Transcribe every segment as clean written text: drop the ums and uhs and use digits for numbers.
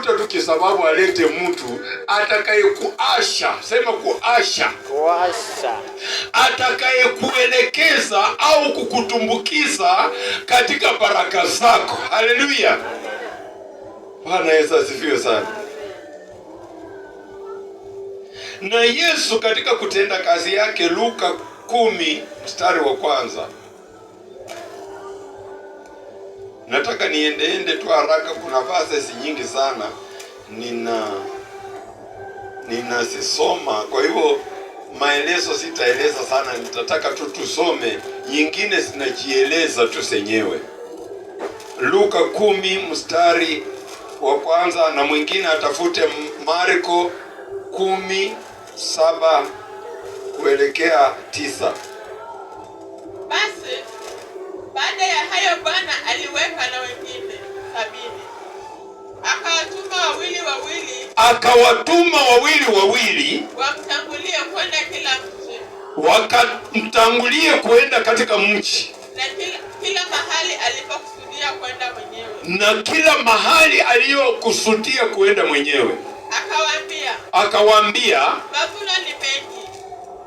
Anatafuta tu kisababu alete mtu atakayekuasha, sema kuasha, Kuasha. Atakayekuelekeza au kukutumbukiza katika baraka zako. Haleluya! Bwana Yesu asifiwe sana. Na Yesu katika kutenda kazi yake, Luka 10 mstari wa kwanza. Nataka niendeende tu haraka, kuna verses nyingi sana ninazisoma, kwa hivyo maelezo sitaeleza sana, nitataka tu tusome, nyingine zinajieleza tu zenyewe. Luka 10 mstari wa kwanza, na mwingine atafute Marko 10:7 kuelekea 9. Basi baada ya hayo Bwana aliweka na wengine 70, akawatuma wawili wawili, Akawatuma wawili wawili, wamtangulie kwenda kila mji wakamtangulie kuenda katika mji na kila mahali alipokusudia kwenda mwenyewe. Na kila mahali aliyokusudia kuenda mwenyewe. Akawaambia, Akawaambia, mavuno ni mengi,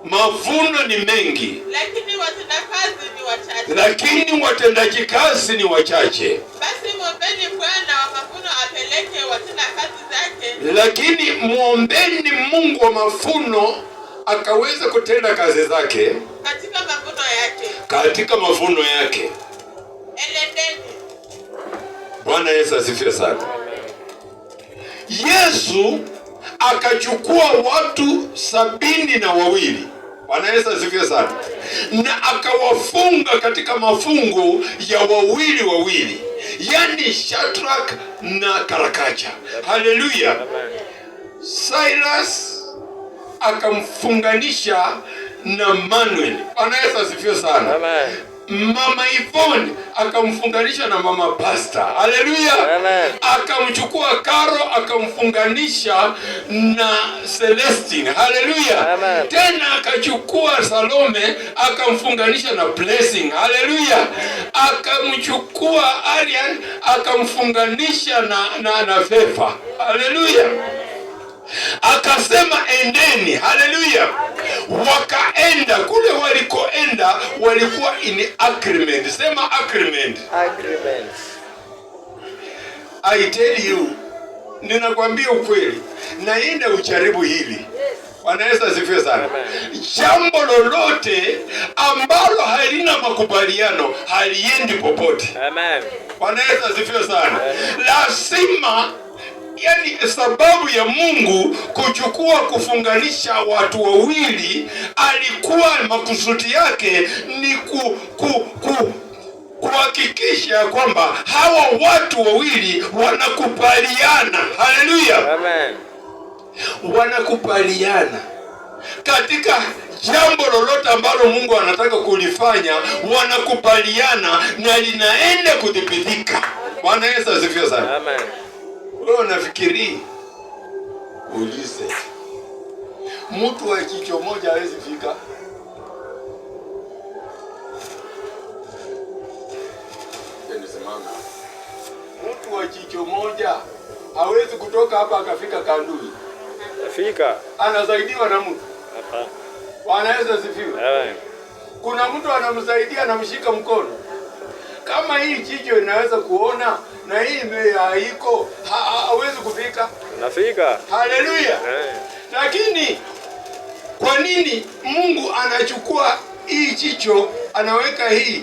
mavuno ni mengi, lakini watendakazi ni wachache. Lakini watendaji kazi ni wachache. Basi mwombeni Bwana wa mavuno apeleke watendakazi zake Lakini mwombeni Mungu wa mavuno akaweza kutenda kazi zake katika mavuno yake. Katika mavuno yake. Enendeni. Bwana Yesu asifiwe sana. Yesu akachukua watu 72. Bwana Yesu asifiwe sana. Na akawafunga katika mafungu ya wawili wawili, yaani Shadrach na Karakacha. Haleluya. Amen. Cyrus akamfunganisha na Manuel. Bwana Yesu asifiwe sana. Amen. Mama Yvonne akamfunganisha na mama Pastor. Haleluya. Amen. Akamchukua Karo akamfunganisha na Celestine. Haleluya. Amen. Tena akachukua Salome akamfunganisha na Blessing. Haleluya. Akamchukua Arian akamfunganisha na Fefa. Haleluya. Akasema endeni. Haleluya. Wakaenda kule walikoenda, walikuwa in agreement. Sema agreement. Agreement. I tell you, ninakwambia ukweli, naenda ujaribu hili. Bwana Yesu asifiwe sana. Amen. Jambo lolote ambalo halina makubaliano haliendi popote. Amen. Bwana Yesu asifiwe sana. Lazima, yani, sababu ya Mungu kuchukua kufunganisha watu wawili, alikuwa makusudi yake ni kuhakikisha kwamba hawa watu wawili wanakubaliana. Haleluya! Amen. Wanakubaliana katika jambo lolote ambalo Mungu anataka kulifanya, wanakubaliana na linaenda kudhibitika. Bwana Yesu asifiwe sana. Amen. Wewe unafikiri, ulize mtu wa jicho moja hawezi fika. Nisimame. Mtu wa jicho moja hawezi kutoka hapa akafika Kandui. Fika. Anasaidiwa na mtu. Hapa. Bwana Yesu asifiwe. Amen. Kuna mtu anamsaidia, anamshika mkono. Kama hii jicho inaweza kuona na hii haiko, hawezi kufika. Nafika. Haleluya. Amen. Lakini kwa nini Mungu anachukua hii jicho anaweka hii